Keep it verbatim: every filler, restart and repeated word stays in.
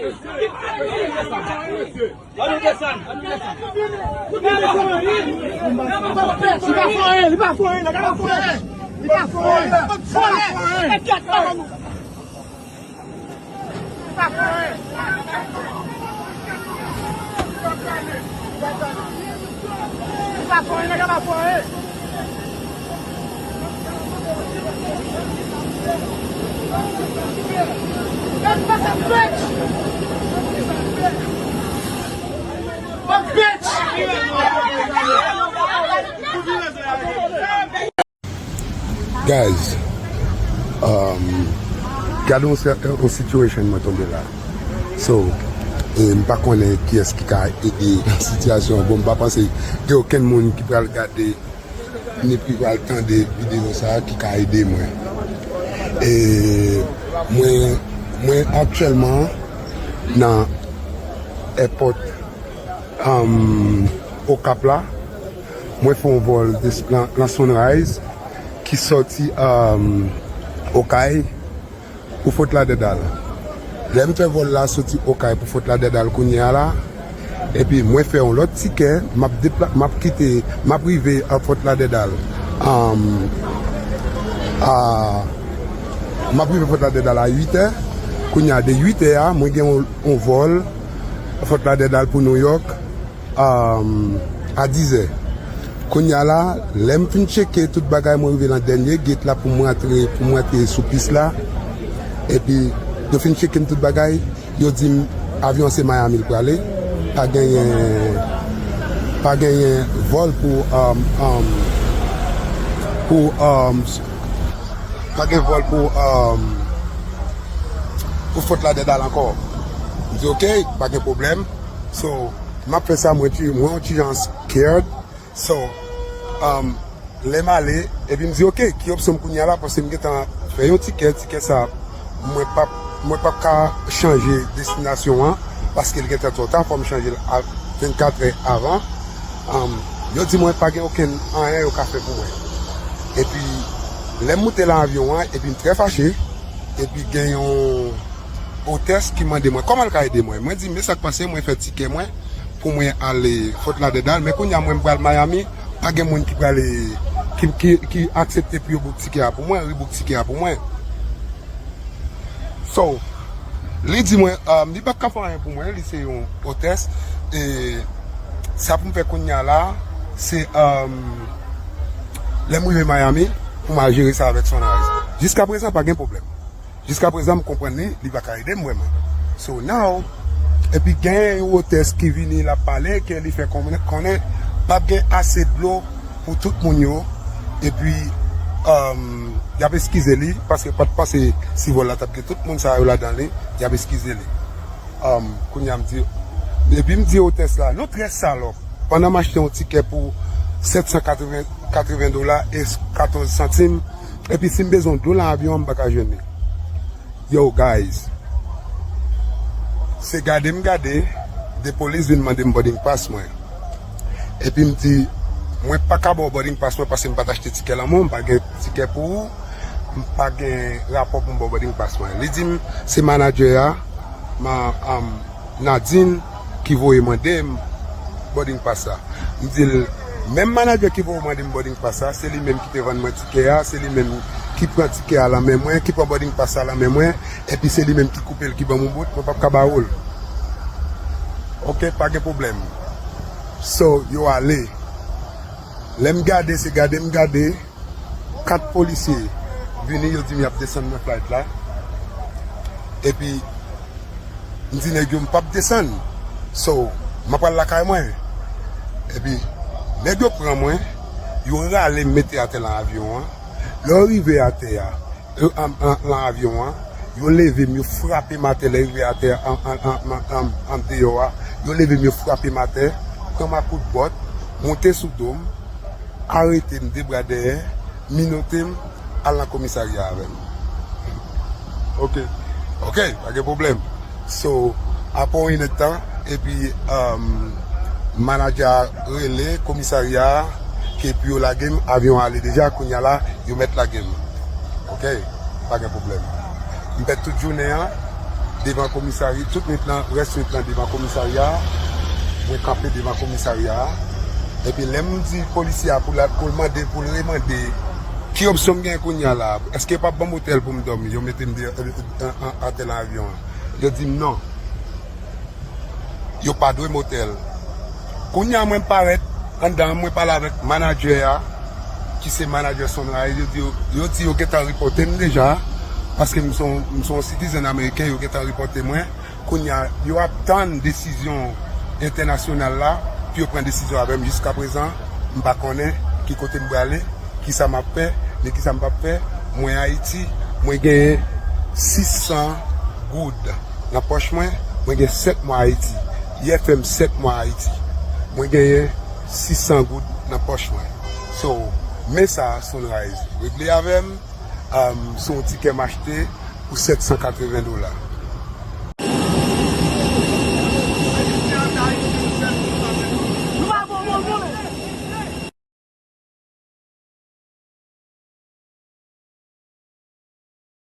Li pa fè anyen, li pa fè anyen, nèg la pa fè anyen. Li pa fè anyen. Li pa fè anyen. Li pa fè anyen. Li pa fè anyen, nèg la pa fè anyen. Guys, um, gade yon, se- yon situation mwen tonbe la. So, e, m pa konnen kiyès ki ka ede nan sitiyasyon an. Bon, m pa panse gen okenn moun ki pral gade ni ki pral tande videyo sa a ki ka ede mwen. E mwen, mwen aktyèlman nan èpòt, um, Okap la. Mwen fè yon vòl de, nan, nan Sunrise ki sòti, um, Okay pou Fort Lauderdale. Lè m fè vòl la soti Okay pou Fort Lauderdale kounye a la, epi mwen fè yon lòt tikè, m ap depla, m ap kite, m ap rive a Fort Lauderdale, um, a, m ap rive Fort Lauderdale a uit è. Kounye a, de uit è a, mwen gen yon, yon vòl Fort Lauderdale pou New York, um, a diz è. Kounye a la, lè m fin tcheke tout bagay, mwen rive nan dènye gate la pou m rantre, pou m rantre sou pis la. Epi, yo fin tcheke m tout bagay, yo di m avyon an se Miami l prale. Pa genyen, pa genyen vòl pou, um, um, pou, um, pa gen vòl pou, um, pou Fort Lauderdale ankò. M di, "Ok, pa gen pwoblèm." So, m ap fè sa, mwen ti, mwen yon ti jan scared. So, um, lè m ale, epi m di, "Ok, ki opsyon m kounye a la?" Paske m gentan fè yon tikè, tikè sa, mwen p ap, mwen p ap ka chanje destinasyon an, paske l gentan twò ta, fò m chanje l a vennkat è avan. Um, yo di mwen pa gen okenn anyen yo ka fè pou mwen. Epi, lè m moute nan avyon an, epi m trè fache, epi gen yon otès ki mande mwen, "Kòman l ka ede mwen?" Mwen di, "Men sa k pase, mwen fè tikè mwen pou mwen ale Fort Lauderdale, men kounye a mwen m pral Miami, pa gen moun ki prale, ki, ki, ki aksepte pou yo book tikè a pou mwen, rebook tikè a pou mwen." So, li di mwen, um, li pa ka fè anyen pou mwen, li se yon otès, e sa pou m fè kounye a la, se, um, lè m rive Miami, pou m al jere sa avèk Sunrise. Jiska prezan, pa gen pwoblèm. Jiska prezan, m konprann li, li pa ka ede m vrèman. So now, epi gen yon otès ki vini, l ap pale, ke li fè konnen, konnen p ap gen ase dlo pou tout moun yo. Epi, um, y ap eskize li, paske yo pa t panse si vòl la t ap gen tout moun sa yo ladan li, y ap eskize li. Um, kounye a m di, epi m di otès la, nou trè salòp. Pandan m achte yon tikè pou sèt san katreven, katreven dola e katòz santim, epi si m bezwen yon dlo nan avyon an, m pa ka jwenn li. Yo, guys, se gade m gade, de polis vin mande m boarding pass mwen. Epi m di, "Mwen pa ka ba w boarding pass mwen paske m pa t achte tikè lan men w, m pa gen tikè pou ou, m pa gen rapò pou m ba w boarding pass mwen." Li di m, se manadjè a, ma, um, Nadine ki voye mande m boarding pass la. M di l, menm manadjè ki voye w mande m boarding pass la, se li menm ki te vann mwen tikè a, se li menm ki pran tikè a lan men mwen, ki pran boarding pass la lan men mwen, epi se li menm ki koupe l, ki ban m yon bout, mwen p ap ka ba ou l. Ok, pa gen pwoblèm. So, yo ale. Lè m gade, se gade m gade, kat polisye vini, yo di m y ap desann nan flight la. Epi, m di nèg yo m p ap desann. So, m ap al lakay mwen. Epi, nèg yo pran mwen, yo rale m mete atè lan avyon an. Lè yo rive atè a, yo, an, an, lan avyon an, yo leve m, yo frape m atè, lè yo rive atè a, an, an, an, an, an, andeyò a, yo leve m, yo frape m atè, pran m ak kout bòt, monte sou do m, arete m de bra dèyè, minote m, al nan komisarya avè m. Ok. Ok, pa gen pwoblèm. So, apre yon inèdtan, epi, um, manadjè a rele komisarya a, ke pou yo lage m, avyon an ale deja, kounye a la, yo mèt lage m. Ok, pa gen pwoblèm. M pèd tout jounen an, devan komisarya, tout nwit lan, rès nwit lan devan komisarya a. Mwen kanpe devan komisarya a. Epi lè m di polisye a pou l al, pou l mande, pou l remande ki opsyon m gen kounye a la, èske yo p ap ban m otèl pou m dòmi? Yo mete m de, an, an, atè nan avyon an. Yo di m non. Yo pa dwe m otèl. Kounye a mwen parèt anndan an, mwen pale avèk manadjè a, ki se manadjè Sunrise, yo di yo, yo di yo gentan ripòte m deja, paske m se yon, m se yon citizen ameriken, yo gentan ripòte mwen. Kounye a, yo ap tann desizyon entènasyonal la, pou yo pran desizyon avè m. Jiskaprezan, m pa konnen ki kote m prale, kisa m ap fè, ni kisa m p ap fè. Mwen Ayiti, mwen genyen sis san goud nan pòch mwen, mwen gen sèt mwa Ayiti. Yè fè m sèt mwa Ayiti. Mwen genyen sis san goud nan pòch mwen. So, men sa Sunrise regle avè m, um, se yon tikè m achte pou sèt san katreven dola.